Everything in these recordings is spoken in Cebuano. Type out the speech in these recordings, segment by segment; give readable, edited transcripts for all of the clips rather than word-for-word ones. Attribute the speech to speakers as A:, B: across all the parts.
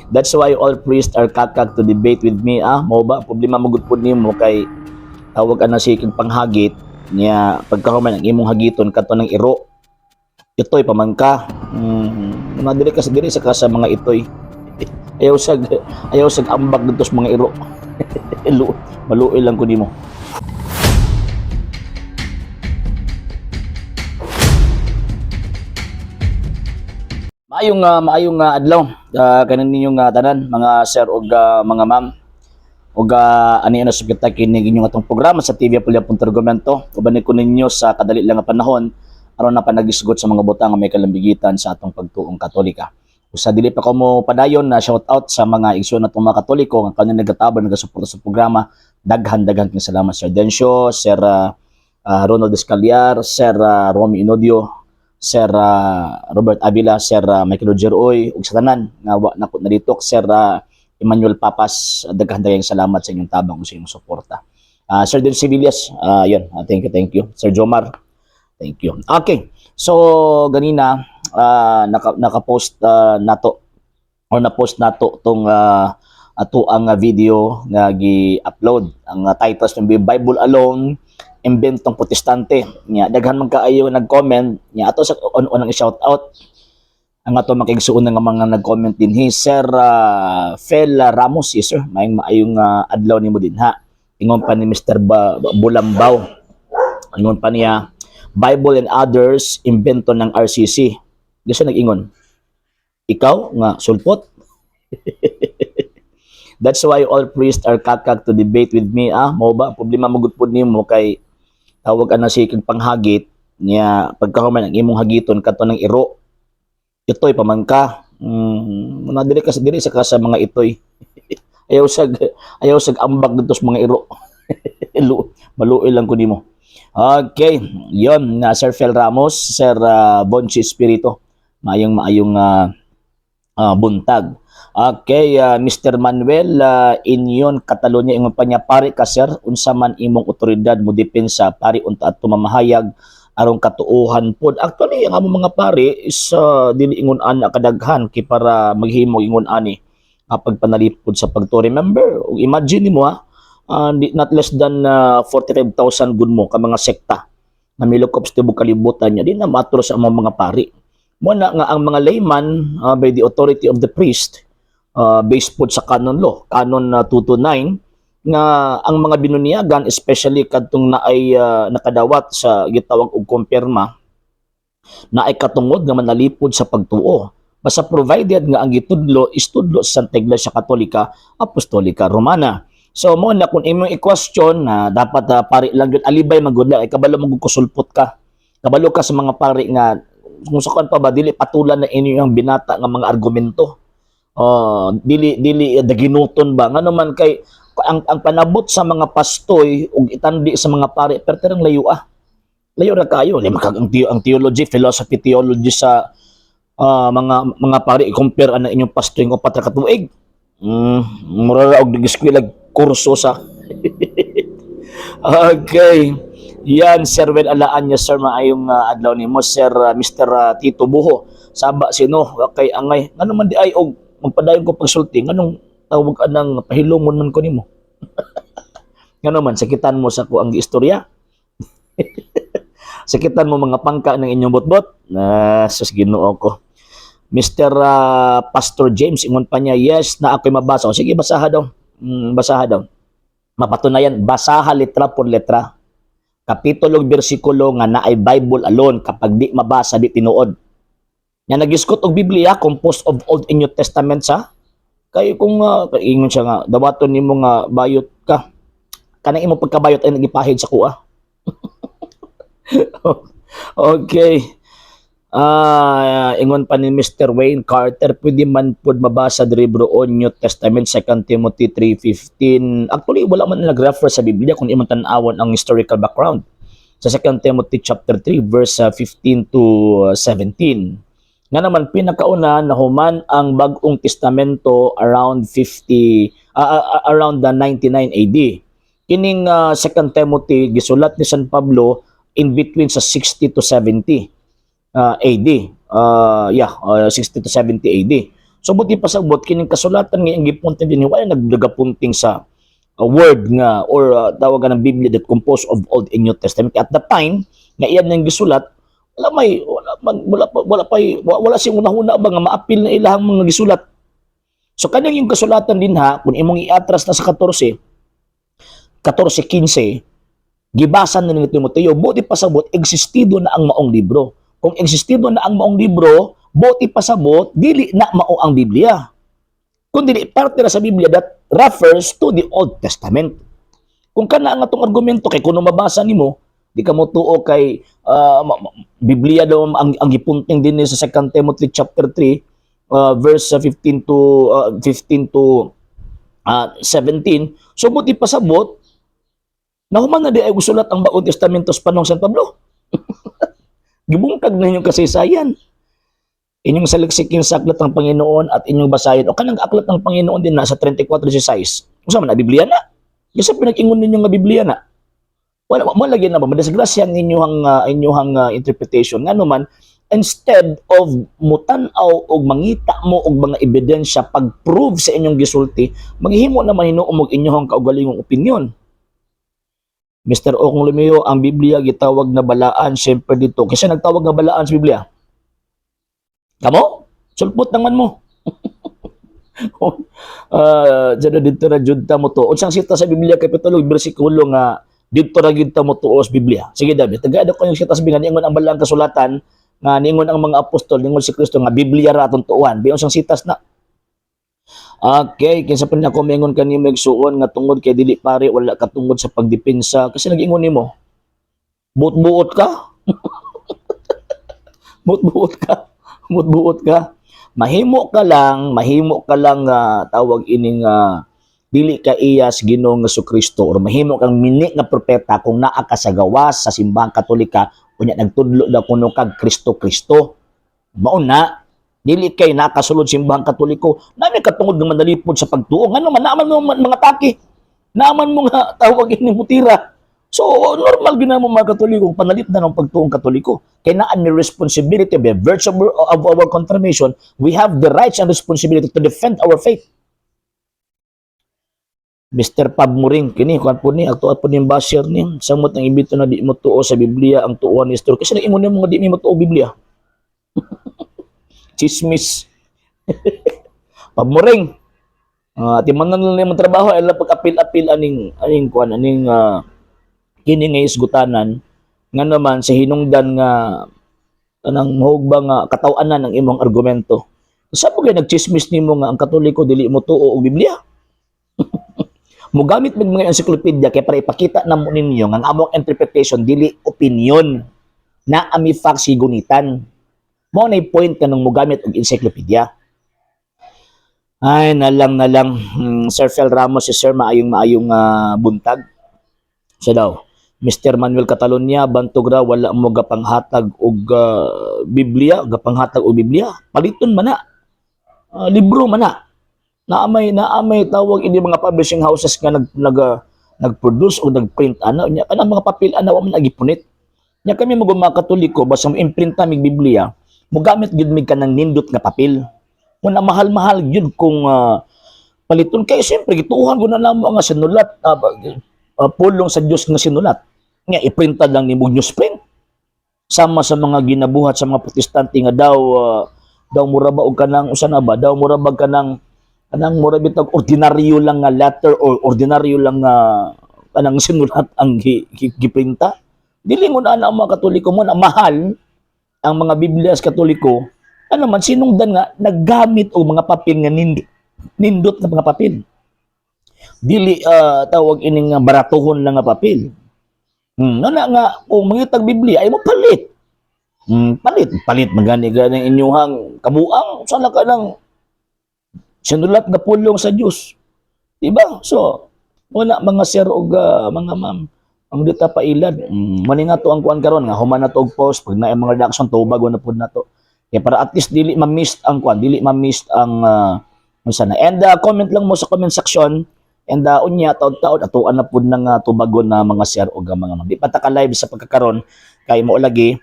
A: That's why all priests are kakak to debate with me. Ah, mao ba? Problema mo gud pud nimo kay tawag ana si kag panghagit niya, pagkahuman ang imong hagiton kadto ng iro. Itoy pamangka. Madiri ka sa diri sa ka sa mga itoy. Ayaw sag ambak dito sa mga iro. Maluoy lang ko nimo. Maayong adlaw kanin ninyong tanan, mga sir ug mga ma'am, ug ani na sa kini inyong atong programa sa TV Apolya Argumento. Uban ko ninyo sa kadali lang nga panahon aron na panagisgot sa mga butang nga may kalambigitan sa atong pagtuong Katolika. Usa dili pa ko mo padayon na shout out sa mga igsoon natong mga Katoliko nga kanang nagatabang, nagasuporta sa programa. Daghan daghan kayong salamat, Sir Dencio, Sir Ronald Escaliar, Sir Romy Inodio, Sir Robert Avila, Sir Michael Roger Oy, ug sa tanan nga wa na na dito, Sir Emmanuel Papas, daghan daghang salamat sa inyong tabang ug sa inyong suporta. Sir Del Civillas, yun, thank you, thank you. Sir Jomar, thank you. Okay, so ganina naka-post nato or na-post nato tong ato ang video nga gi-upload. Ang titles ng Bible Alone, Imbentong Protestante. Nya daghan man kaayo nag-comment nya ato sa on ang shout out ang ato makigsuon nga mga nag-comment dinhi. Sir Fel Ramos, yes sir, maayong maayong adlaw nimo din ha. Ingon pa ni Mr. Bulambaw, ingon pa niya, "Bible and others imbento ng RCC." Di siya nag-ingon. Ikaw nga sulpot. That's why all priests are kakak to debate with me. Ah, mao ba? Problema mo gud pud nimo kay tawag ana si kag panghagit niya, pagkahuman ang imong hagiton kadto ng iro. Itoy pamangka. Madiri ka sa diri sa ka sa mga itoy. Ayaw sag ambak dito sa mga iro. Maluoy lang ko nimo. Okay, yon na Sir Fel Ramos, Sir Bonchi Espiritu. Maayong maayong buntag. Okay, Mr. Manuel Inyon Catalonia, ingon pa niya, "Pari ka sir, unsa man imong otoridad mo depensa pari unta at mamahayag aron katuohan pod?" Actually, ang among mga pari is dili ingon ana kadaghan kay para maghimo ingon ani pagpanalipod sa pagtuo. Remember, ug imagine nimo ha, not less than 45,000 gud mo ka mga sekta na milukop sa tibok kalibutan niya, di na maatro sa among mga pari. Mo na nga ang mga layman, by the authority of the priest, based pod sa canon law, Canon 229, nga ang mga binunyagan, especially kadtong naay nakadawat sa gitawag og kumpirma, naay katungod nga manalipod sa pagtuo. Basta provided nga ang gitudlo is tudlo sa Santa Iglesia Katolika Apostolika Romana. So mo na kung imong i-question na dapat pari lang yun, alibay magud lang, ay kabalo mo kusulpot ka. Kabalo ka sa mga pari nga kung sa kuan pa ba, dili patulan na inyo ang binata nga mga argumento. Dili dili daginuton ba, ngano man kay ang panabot sa mga pastoy ug itandi sa mga pari perterang layo ah. Layo ra kayo. Lima kag ang theology, philosophy, theology sa mga mga pari, i-compare ana inyong pastoy ng 4 ra ka tuig. Mura ra og nag-eskwela kurso sa. Okay. Yan, Sir Wel Alaan niya, sir, maayong adlaw nimo, Sir Mr. Tito Buho. Saba sino, wa kay angay. Ngano man di ay og magpadayon ko pagsulti, nganong tawag anang pahilumon man ko nimo? Ngano man sakitan mo sa ko ang istorya? Sakitan mo mga pangka ng inyong botbot? Na sus, Ginoo ko. Mr. Pastor James, ingon pa niya, "Yes, na ako'y mabasa." O, sige, basaha daw. Basaha daw. Mapatunayan, basaha letra por letra. Kapitulo ug bersikulo nga naay Bible alone. Kapag di mabasa, di tinuod. Nga nagisgot og Biblia composed of Old and New Testament sa kay kung ingon siya nga dawaton nimo nga bayot ka. Kanang imong pagkabayot ay nagipahid sa kuha. Okay. Ah, ingon pa ni Mr. Wayne Carter, "Pwede man pud mabasa diri bro on New Testament, 2 Timothy 3:15." Actually, wala man nag-refer sa Biblia kung imong tan-awon ang historical background. Sa 2 Timothy chapter 3 verse 15 to 17. Nga naman pinakauna nahuman ang Bagong Testamento around 50 around the 99 AD. Kining 2 Timothy gisulat ni San Pablo in between sa 60 to 70 AD. Yeah, 60 to 70 AD. So buot pasabot, kining kasulatan nga iyang gipunting dinhi, wala nagdagapunting sa word nga or tawagan ng Biblia that composed of Old and New Testament. At the time nga iyan nang gisulat, wala may wala man, wala pa wala pa wala, wala siyang hunahuna ba nga maapil na ilahang mga gisulat. So kanang yung kasulatan din ha, kung imong iatras na sa 14 14, 15, gibasa na ni Timoteo, buot pasabot existido na ang maong libro. Kung existido na ang maong libro, buot pasabot dili na mao ang Biblia. Kung dili, parte na sa Biblia that refers to the Old Testament. Kung kana ang atong argumento, kay kuno mabasa nimo, di ka mo tuo kay Biblia daw ang gipunting din sa 2 Timothy chapter 3 verse 15 to 17. So buot pasabot, nahuman na diay sulat ang Bagong Testamento sa panahon San Pablo. Gibungkag na inyong kasaysayan. Inyong saliksikin sa aklat ng Panginoon at inyong basahin. O kanang aklat ng Panginoon din na sa 34.16. Unsa man na, Biblia na? Kasi pinag-ingon ninyo nga Biblia na. Wala mo lagi na ba madisgrasya ang inyong interpretation, ngano man instead of mutan-aw og mangita mo og mga ebidensya pag-prove sa inyong gisulti, maghimo naman hinuom og inyong kaugalingong opinion. Mr. Okong Lumeo, ang Biblia gitawag na balaan, siyempre dito. Kasi nagtawag nga balaan sa Biblia. Kamo? Sulpot naman mo. Dyan dito na jud ta mo to. Unsang sita sa Biblia kapitulo bersikulo nga dito ra gyud ta mo tuo sa Biblia? Sige, David, taga ko yung sita sa Biblia ningon ang balaang kasulatan nga ningon ang mga apostol, ningon si Kristo nga Biblia ra atong tuohan. Biyon sang sitas na. Okay, kinsa pa ni ako mingon kanimo, igsuon, nga tungod kay dili pare wala katungod sa pagdepensa kasi nag-ingon nimo. Buot-buot ka. Buot-buot ka. Buot-buot ka. Mahimo ka lang tawag ining dili ka iya sa Ginoong Kristo or mahimo kang mini nga propeta kung naa ka sa gawas sa Simbahang Katolika, unya nagtudlo daw kuno kag Kristo Kristo. Mao na dili kay nakasulod Simbahang Katoliko nami katungod nga manalipod sa pagtuo, ngano man naaman mo mga taki, naaman mo nga tawag ini mutira. So normal gyud na mo mga Katoliko panalit na ng pagtuong Katoliko kay naan may responsibility. By virtue of our confirmation, we have the rights and responsibility to defend our faith. Mr. Pab Muring, kini kuan po ni aktual po ni basher ni samot ang imbito na di mo tuo sa Biblia ang tuohan ni story kasi nag-ingon nimo nga di mo tuo Biblia. Chismis. Pab Muring. Timanan lang nimo trabaho ay lang pag-apil-apil aning kuan aning kini nga isgutanan nga naman sa hinungdan nga anang mahug ba nga kataw-anan ang imong argumento. Sa mo kay nagchismis nimo nga ang Katoliko dili mo tuo og Biblia. Mugamit mig mga encyclopedia kay para ipakita namo ninyo nga ang among interpretation dili opinion na ami facts gunitan. Mao na point kanang mugamit og encyclopedia. Ay, nalang nalang. Sir Fel Ramos, si Sir, maayong maayong buntag. Siya daw. Mr. Manuel Catalonia, bantog ra wala mo gapanghatag og Biblia, gapanghatag og Biblia. Paliton man na. Libro man na. Naamay tawag ini mga publishing houses nga nag nag nag-produce o nag-print ana nya kanang mga papel ana wa man gipunit. Nya kami mga mga Katoliko, basta mo imprint mig Biblia, mogamit gyud mig kanang nindot nga papel. Muna mahal-mahal gyud kung paliton kay siyempre gituohan ko na namo nga sinulat pulong sa Dios nga sinulat. Nga iprinta lang nimo newsprint. Sama sa mga ginabuhat sa mga Protestante nga daw daw mura ba og kanang usa na ba daw mura ba kanang kanang mura bitag ordinaryo lang nga letter or ordinaryo lang nga kanang sinulat ang giprinta. Dili mo na ang mga Katoliko mo na mahal ang mga Biblia sa Katoliko, ano man sinungdan nga naggamit og mga papel nga nindot nga mga papel. Dili tawag ining nga baratuhon lang nga papel. Nga nga kung mangitag Biblia ay mo palit. Palit, palit magani gani inyuhang kabuang sana ka lang sinulat nga pulong sa Dios. Diba? So, wala mga sir og mga ma'am ang dita pailad. Mani nga to ang kuan karon nga human na to og post pag naa mga reaction, tubag na pud nato. Kaya para at least dili ma-miss ang kuan, dili ma-miss ang unsa na. And comment lang mo sa comment section and unya taud-taud atuan na pud ng tubagon na mga sir og mga ma'am. Di pa ta ka live sa pagkakaron kay mo lagi.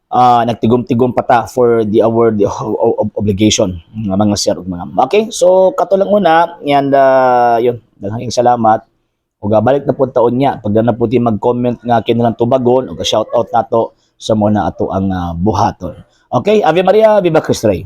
A: Nagtigom-tigom pa ta for the award of obligation, mga sir ug mga ma'am. Okay, so kato lang una and yun, daghang salamat. Ug balik na pud taon niya pag na pud mag-comment nga kinalang tubagon ug shout out nato sa mo na ato ang buhaton. Okay, Ave Maria, Viva Cristo Rey.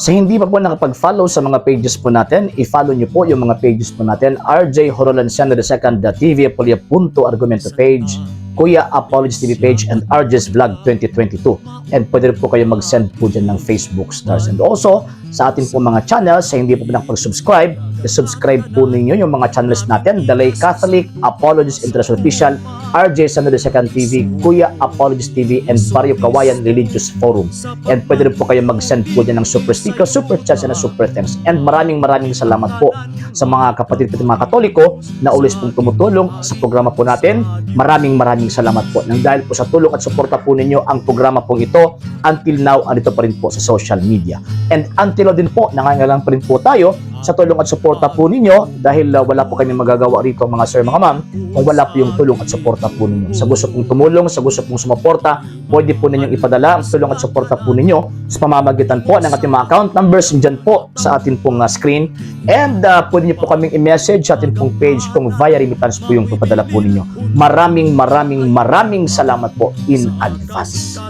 A: Sa hindi pa po nakapag-follow sa mga pages po natin, i-follow niyo po yung mga pages po natin: RJ Horolanciano II, TV Apolia Punto Argumento page, Kuya Apologies TV page, and RJ's Vlog 2022. And pwede rin po kayo mag-send po dyan ng Facebook stars. And also, sa atin po mga channels, sa hindi po nakapag-subscribe, i-subscribe po ninyo yung mga channels natin: Dalay Catholic, Apologies International Official, RJ Sano II TV, Kuya Apologies TV, and Barrio Kawayan Religious Forum. And pwede rin po kayo mag-send po dyan ng super sticker, super chats, and super thanks. And maraming maraming salamat po sa mga kapatid po mga Katoliko na always pong tumutulong sa programa po natin. Maraming maraming salamat po. Nang dahil po sa tulong at suporta po ninyo, ang programa pong ito until now andito pa rin po sa social media. And until now din po, nangangailangan pa rin po tayo sa tulong at suporta po ninyo dahil wala po kami magagawa rito, mga sir, mga ma'am, kung wala po yung tulong at suporta po ninyo. Sa gusto pong tumulong, sa gusto pong sumuporta, pwede po ninyong ipadala ang tulong at suporta po ninyo sa pamamagitan po ng ating mga account numbers dyan po sa atin pong screen. And pwede niyo po kaming i-message sa atin pong page kung via remittance po yung papadala po ninyo. Maraming maraming maraming salamat po in advance.